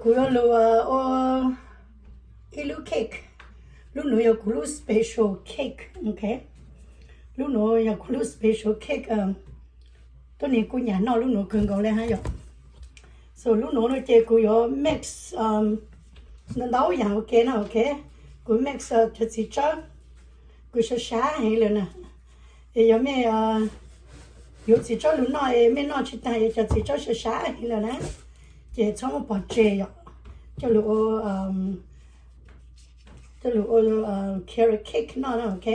Kuv yuav lug ua ib lub cake. Lub nuav yog kuv lub special cake, ok. Lub nuav yog kuv lub special cake. Tuab neeg kuj nyam noj lub nuav kawg nkaus le hab yom. So lub nuav no ces kuv yuav mix ntau ntau yaam ua ke na, ok. Kuv mix cov txiv tsawb, kuv sab sab heev lawm na. Es yog mej yuav txiv tsawb lug noj es mej noj tsis taag es cov txiv tsawb sab sab heev lawm na, ces txhob muab pov tseg yom. Coj lug ua, coj lug ua carrot cake noj na, ok.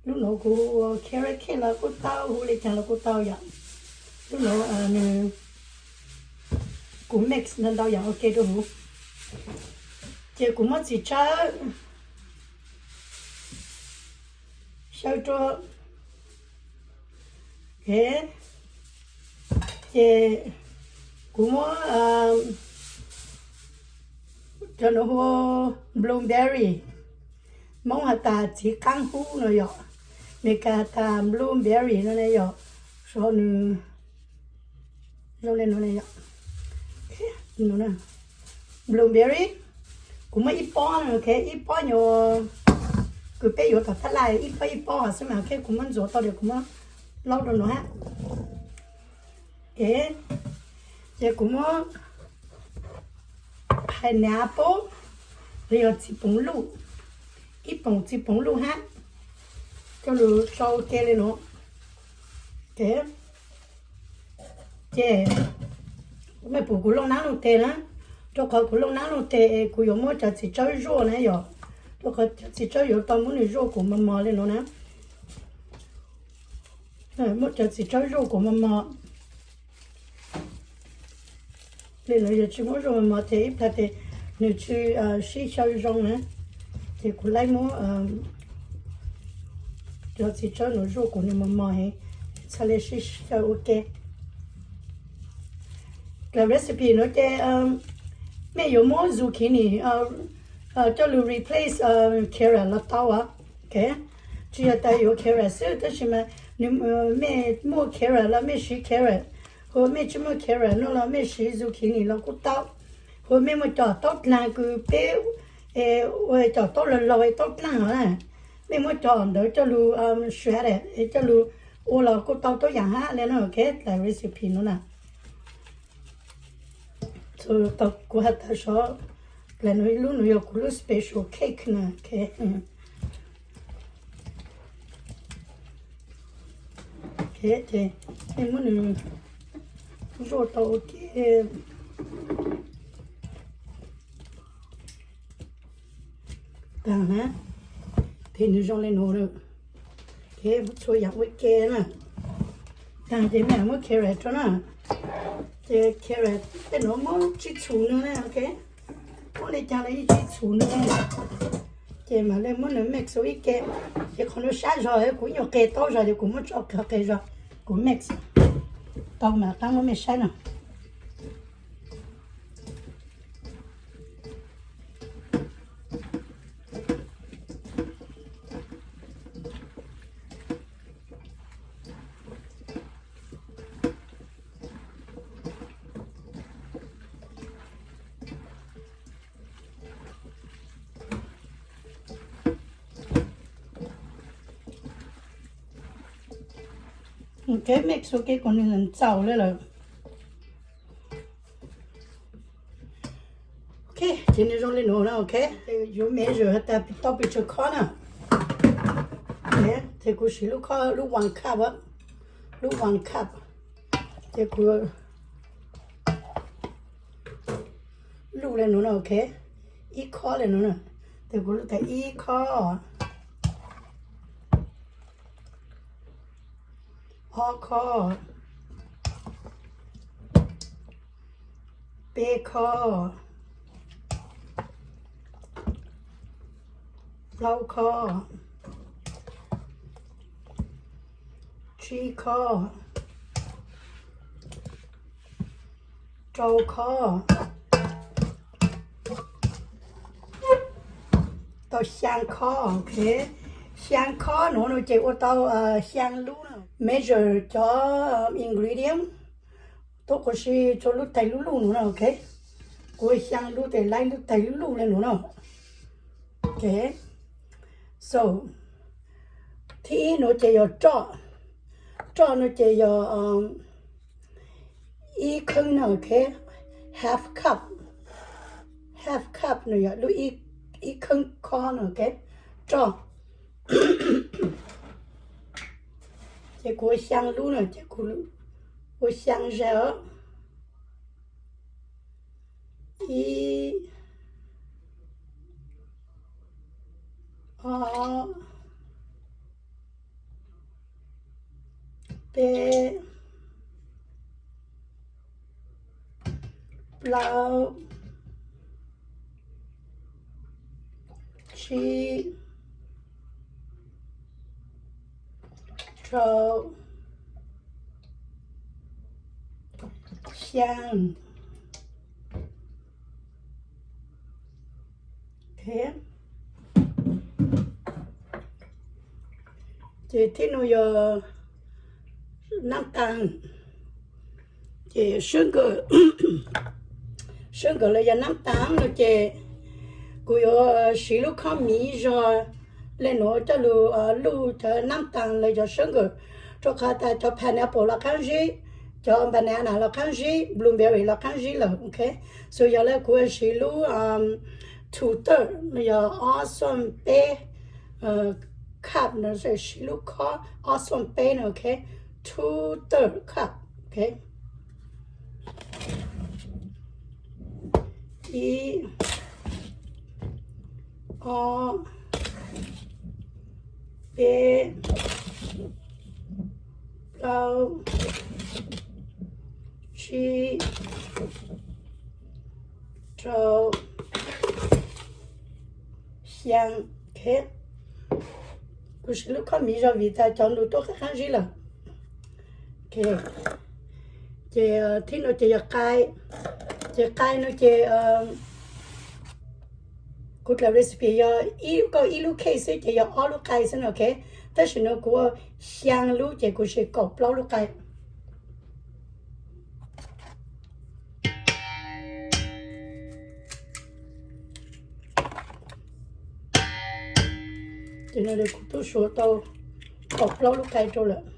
Lub nuav kuv ua carrot cake los kuj tau, hu le caag los kuj tau yom. Lub nuav nws, kuv mix ntau ntau yaam ua ke rua huv. Ces kuv muab txiv tsawb xyaw rua, ces kuv muab cov nuav hu ua blueberry, Moob has tas txiv qaab hub no yom, Meskas has tas blueberry no ne yom. Sov nws zoo le nuav ne yom. Blueberry, kuv muab ib pob no, ok, ib pob nyuas kws peb yuav tom tab laj ib pob ib pob xwb mas, ok, kuv muab ntxuav tau ces kuv muab plaub rua nuav hab. Ok, ces kuv muab pineapple, los yog txiv poov luj, ib poom txiv poov luj hab, coj lug tsau ua ke le nuav. Ok, ces mej pum kuv looj nab looj teg na, rua qhov kuv looj nab looj teg es kuv yuav muab cov txiv tsawb zuaj na yom, rua qhov cov txiv tsawb yuav tau muab nws zuaj kuv mos mos le nuav na. Muab cov txiv tsawb zuaj kuv mos mos. Le nuav yog tsis muab zuaj mos mos ces ib plag tes nws tsis sib xyaw zoo na, ces kuv laib muab cov txiv tsawb nuav zuaj kuv nws mos mos heev, txhad le sib xyaw ua ke. Recipe nuav ces mej yuav muab zucchini coj lug replace carrot los tau os. Ok, tsis yog tas yuav carrot xwb, tab sis mas mej muaj carrot los mej siv carrot, hu mej tsis muaj carrot no los mej siv zucchini los kuj tau, hu mej muaj cov taub dlaag kws peb ua cov taub laug laug taub dlaag os na, mej muab cov ntawd coj lug shred, coj lug ua los kuj tau tuab yaam hab le na. Ok, dlaim recipe nuav na. Kuv has tas sov, dlaim lub nuav yog kuv lub special cake na. Ok, ces mej muab nws zuaj tau ua ke taag na, ces nws zoo le nuav. Ok, muab txhua yaam ua ke na. Taag ces mej muab carrot rua na. Ces carrot tej nuav muab tsis txhum nws na, ok. Muab le caag los yeej tsis txhum nws. Ces mam le muab nws mix ua ib ke. Ces qhov nuav sab zog kuv nyuam qes taub zog ces kuv muab tso qhov qes zog, kuv mix tau mas qaab muab mej saib no. Kev mix ua ke kuas nws ntxaus le lawm. Ok, ces nws zoo li nuav na, ok. Yuav measure has tas tau pes tsawg khob na. Ces kuv siv lub khob, lub one cup, lub one cup. Ces kuv luj le nuav na, ok. Ib khob le nuav na. Ces kuv luj tas ib khob, ob khob, peb khob, plaub khob, tsib khob, rau khob, tau xyaa khob, ok. Xyaa khob nuav no ces ua tau xyaa lub na. Measure cov ingredient, Tuab quav si rau lub taig lub luj no, ok. Kuv xyaa lub tes laib lub taig lub luj le nuav no. Ok, so thib ib nuav ces yog roj, roj nuav ces yog ib kheeb no, ok, half cup, half cup no yog lub ib kheeb khob no, ok, roj. Ces kuv ua xyaa lub no ces kuv ua xyaa zag os. Ib, ob, peb, plaub, tsib, rau, xyaa. Ces thib no yog naab taag, ces sab nkawm, sab nkawm los yog naab taag no ces kuv yuav siv lub khob miv zog le nuav coj lug luj cov naab taag los yog sab nkawm, rua qhov tas cov pineapple los qaab zib, cov banana los qaab zib, blueberry los qaab zib lawm, ok. So yog le kuv siv lub two third no yog ob xuaj peb cup no, siv lub khob ob xuaj peb no, ok, two third cup, ok. Ib, ob, peb, plaub, tsib, rau, xyaa, ok. Kuv siv lub khob miv zog vim tas cov ntug tuaj qaab qaab zib lawm. Ces thib no ces yog qai, ces qai no ces kuv dlaim recipe yog ib, koj ib lub cake xwb ces yog ob lub qai xwb no, ok. Tab sis no kuv ua xyaa lub ces kuv siv kaum plaub lub qai. Ces no kuv tub suav tau kaum plaub lub qai rau lawm.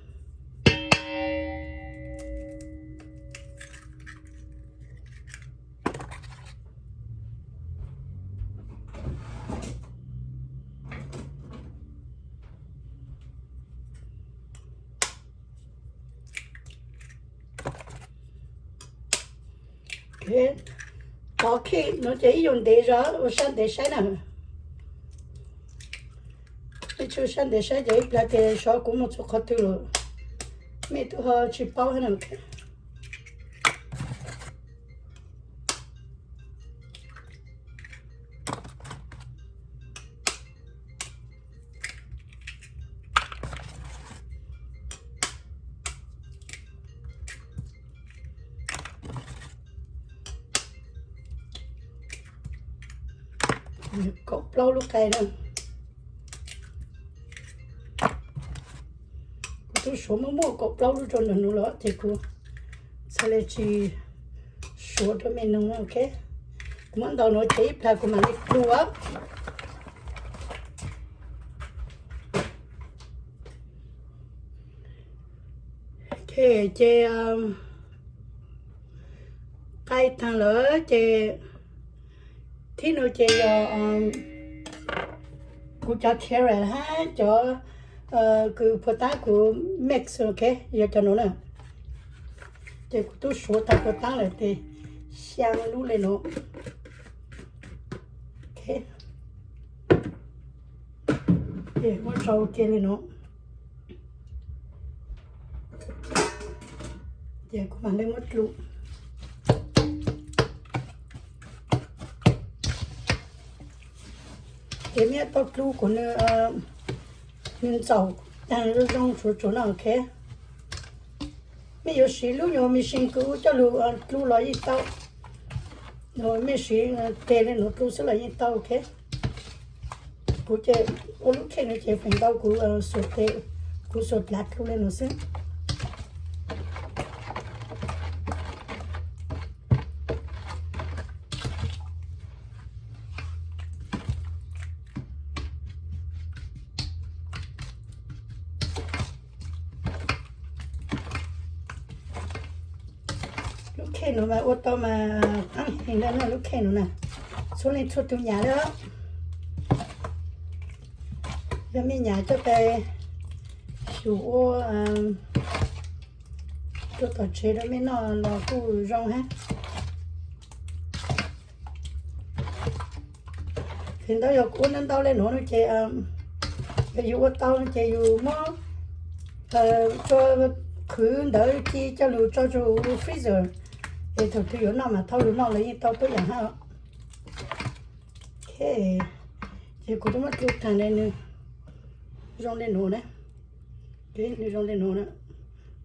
Tov cake no ces ib yuav ntev zog, ua sab ntev saib na. Ib tsuj sab ntev saib ces ib plag ces xyov kuv mus txug qhov twg lawm, mej tub ho tsis paub hab na. Kaum plaub lub qai na. Kuv tub suav muaj muaj kaum plaub lub rau ntawm nuav lawm ces kuv txhaj le tsis suav rau mej nug, ok. Kuv muab ntaus nuav ces ib plag kuv mam li plua. Ok, ces qai taag lawm ces thib no ces yog kuv cov carrot hab cov kws puas tab kuv mix, ok, yog cov nuav na. Ces kuv tub suav tau puas tab lawm ces xyaa lub le nuav. Ok, ces muab tsau cia le nuav. Ces kuv mam le muab dlua. Ces mej tau dlua kuas nws ntxaum taag zoo zoo tsuav tsuav no, ok. Mej yuav siv lub nyuag machine kws coj lug dlua los yeej tau, mej siv tes le nuav dlua xwb los yeej tau, ok. Kuv ces ua lub cake no ces feem ntau kuv xuas tes, kuv xuas dlav dlua le nuav xwb. Lub kheej no mas ua tau mas qab heev na, lub kheej no na, txhua leej txhua tus nyam li. Yog mej nyam coj pes xyum ua rau tom tsev rau mej noj los kuj zoo hab. Thaum ntawd yog kuv ua ntau ntau le nuav no ces yog yus ua tau no ces yus muab tso qhwv ntawd ci coj lug tso rau freezer, es thaum twg yuav noj mas thauj lug noj los yeej tau tuab yaam hab. Ces kuv tub muab tug taag le nwg zoo le nuav na, nwg zoo le nuav,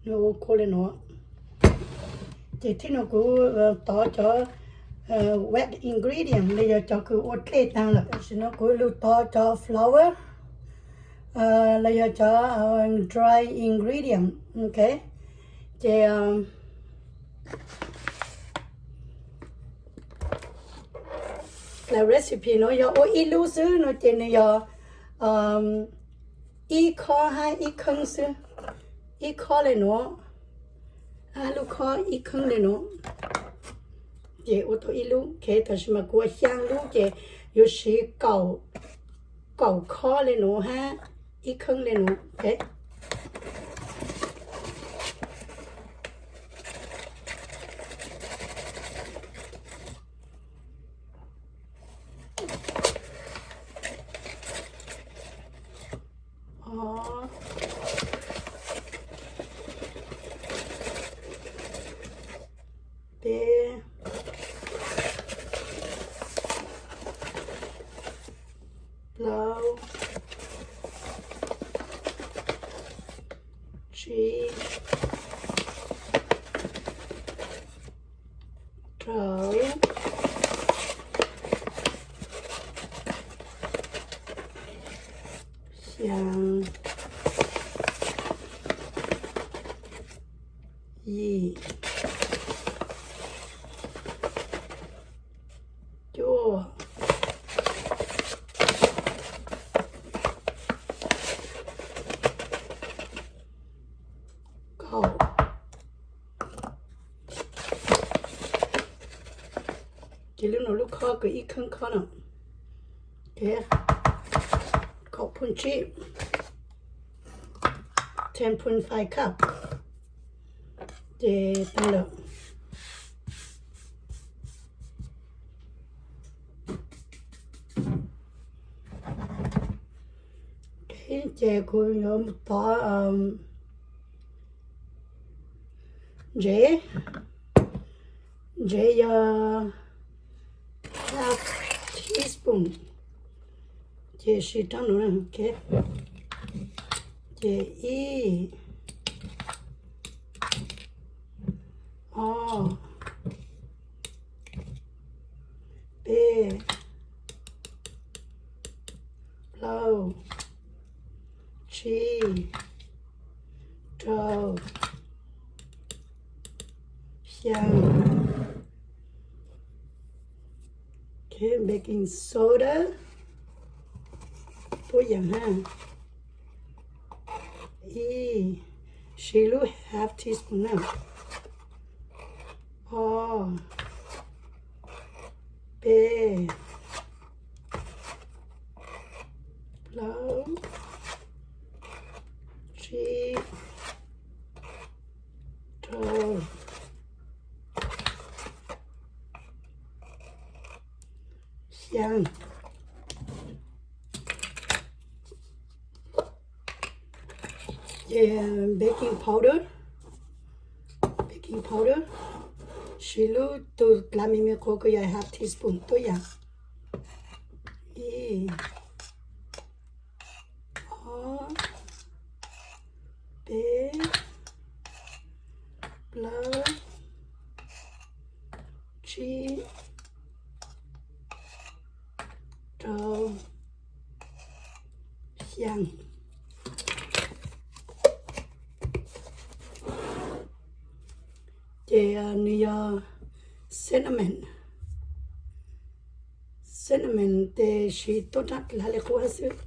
nwg ua kua le nuav. Ces thib nuav kuv tov cov wet ingredient los yog cov kws ua dlej taag lawm. Tam sim no kuv lug tov cov flour los yog cov dry ingredient, ok. Ces lub recipe nuav yog ua ib lub xwb no ces nwg yog ib khob hab ib kheeb xwb, ib khob le nuav, hab lub khob ib kheeb le nuav. Ces ua tau ib lub, ok. Tam sim mas kuv ua xyaa lub ces yuav siv kaum khob le nuav hab ib kheeb le nuav, ok. Peb, plaub, tsib, rau, xyaa, yim, cuaj, kaum. Ces lub nuav lub khob kws ib kheeb khob no, kaum point tsib, ten point five cup. Ces tag lawm. Ces kuv yuav tov ntsev, ntsev yog half teaspoon, ces siv rab nuav, ces ib, ob, peb, plaub, tsib, rau, xyaa. Baking soda, tuab yaam hab. Ib, siv lub half teaspoon na. Ob, peb, plaub, tsib, rau, xyaa. Ces baking powder, baking powder, siv lub tug dlav me me qhuav kws yog half teaspoon tuab yaam. Ib, ob, peb, plaub, tsib, rau, xyaa. Ces nws yog cinnamon, cinnamon tes siv tuab rab dlav le qub hab xwb,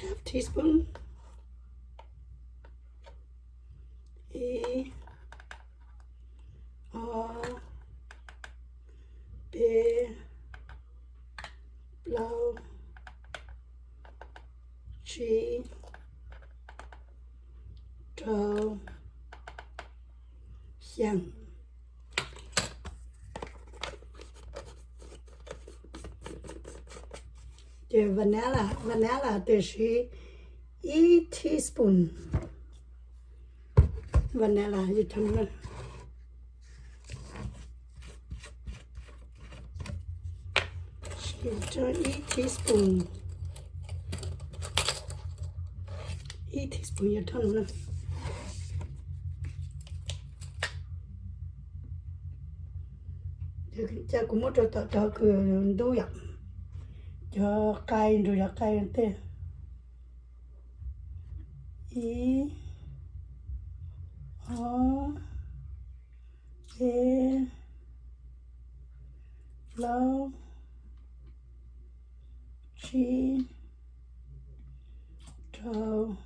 half teaspoon. Ib, Ces vanilla, vanilla tiam sis ib teaspoon vanilla, ib teaspoon, ib teaspoon yog thoj no. Ces kuv muab rau tom cov kws ntub yom, cov qai nrug cov qai tej. Ib, ob, peb, plaub, tsib, rau,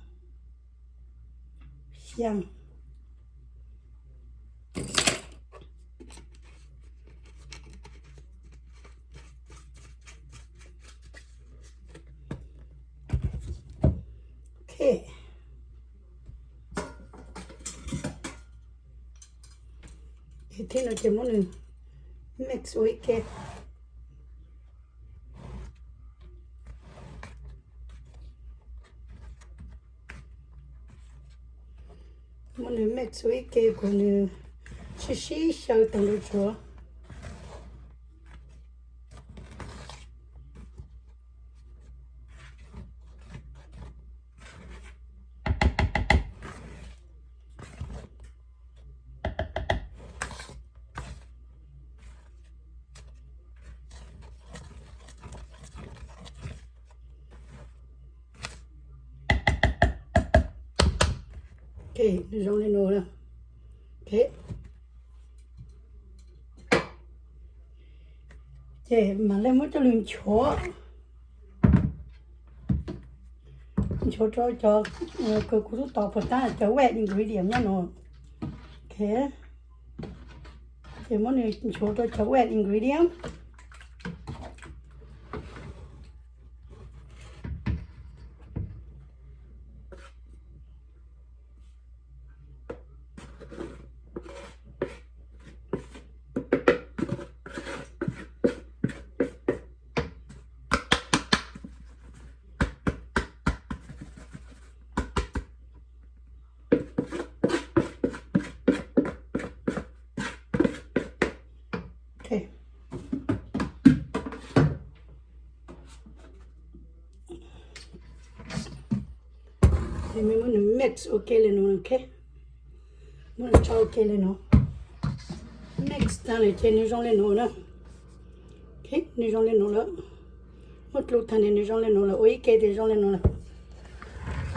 xyaa. Ok. Ces thib no ces muab nws mix ua ib ke. Muab nws mix ua ib ke kom nws sib sib xyaw tag nrho tsuav. Ok, nws zoo li no lawm. Ok. Ces mam li muab coj lug nchuav, nchuav rau cov kws kuv tub tos puas tab cov wet ingredient nyob no. Ok. Ces muab nws nchuav rau cov wet ingredient. Ok. Ces muab nws mix ua ke li no, ok. Muab nws tso ua ke li no. Mix tag lawm ces nws zoo li no na. Ok, nws zoo li no lawm. Muab dlub tag nws zoo li no lawm, ua ib ke ces zoo li no lawm.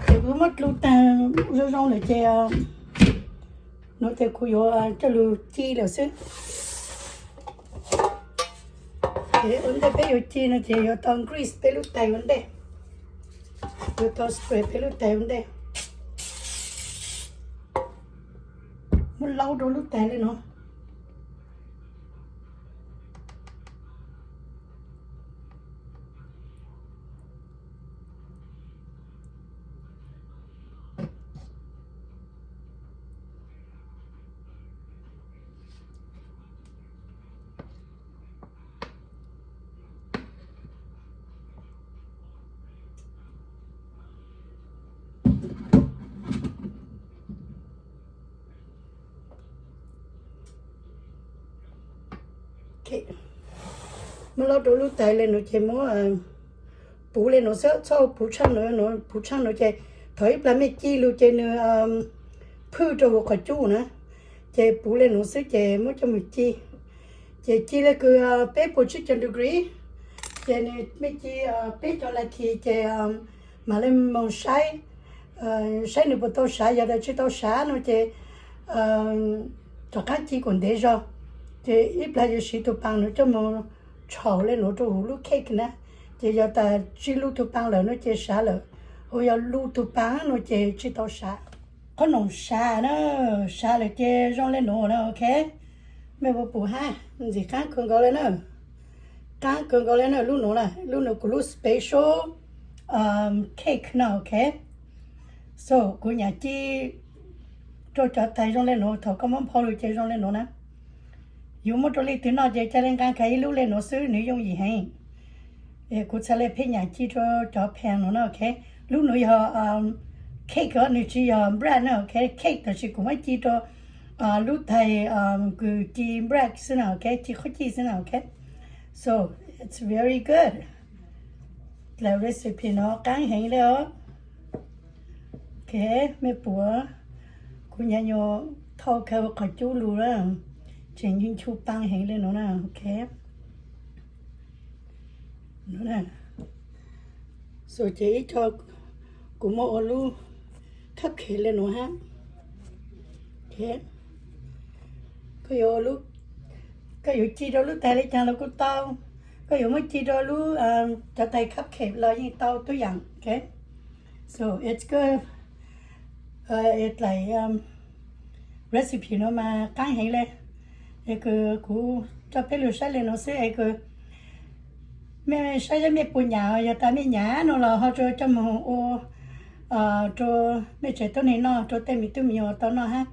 Ces kuv muab dlub tag zoo zoo lawm ces no ces kuv yuav coj lug ci lawm xwb. Ces ua ntej peb yuav ci no ces yuav tau grease peb lub tais ua ntej. Yuav tau spray peb lub tais ua ntej. Muab laub rau lub tais li no. Muab laub rau lub tais li no ces muab puv li no xwb, txhob puv tshaj no, puv tshaj no ces thaum ib plag mej ci lug ces nws phwj rau hauv qhov cub na. Ces puv li no xwb ces muab coj mus ci. Ces ci li kws peb puas tsib caug degree, ces nws mej ci peb caug nas this ces mam li moog saib, saib nws puas tau sav, yog tas tsis tau sav no ces rov qab ci kom ntev zog. Ces ib plag yuav siv tug paas no coj mus tshaum li no rau huv lub cake na. Ces yog tas tsis lub tug paas lawm no ces sav lawm, ho yog lub tug paas no ces tsis tau sav. Qhob noom sav na, sav lawm ces zoo li no na, ok. Mej puas pum hab, ntxim qaab kawg nkaus le na. Qaab kawg nkaus le na, lub no na, lub no kuv lub special cake na, ok. So kuv nyam ci rau cov tais zoo li no, thaum koj muab nphau lug ces zoo li no na. Yus muab rau leej twg noj ces ca le nqaa kag ib lub li no xwb, nws yooj yim heev. Kuv txhaj le pheej nyam ci rau cov pan no na, ok. Lub nuav yog cake os, nws tsis yog bread na, ok. Cake tab sis kuv muab ci rau lub tais kws ci bread xwb na, ok, ci qhob cij xwb na, ok. So it's very good. Dlaim recipe no qaab heev le os. Ok, mej puas, kuv nyam nyuas thauj kawg qhov cub lug na, tseem nchu paa heev le nuav na, ok. So ces ib co kuv muab ua lub cupcake le nuav hab. Koj yuav ci rau lub tais le caag los kuj tau, koj yuav muab ci rau lub cov tais cupcake los yeej tau tub yaam, ok. So it's good. Dlaim recipe no mas qaab heev le. Es kws kuv coj peb lug saib le nuav xwb es kws mej saib seb mej puas nyam, yog tas mej nyam no los ho rua coj moog ua rua mej tsev tuab neeg noj, rua tej me tub me nyuam tau noj hab.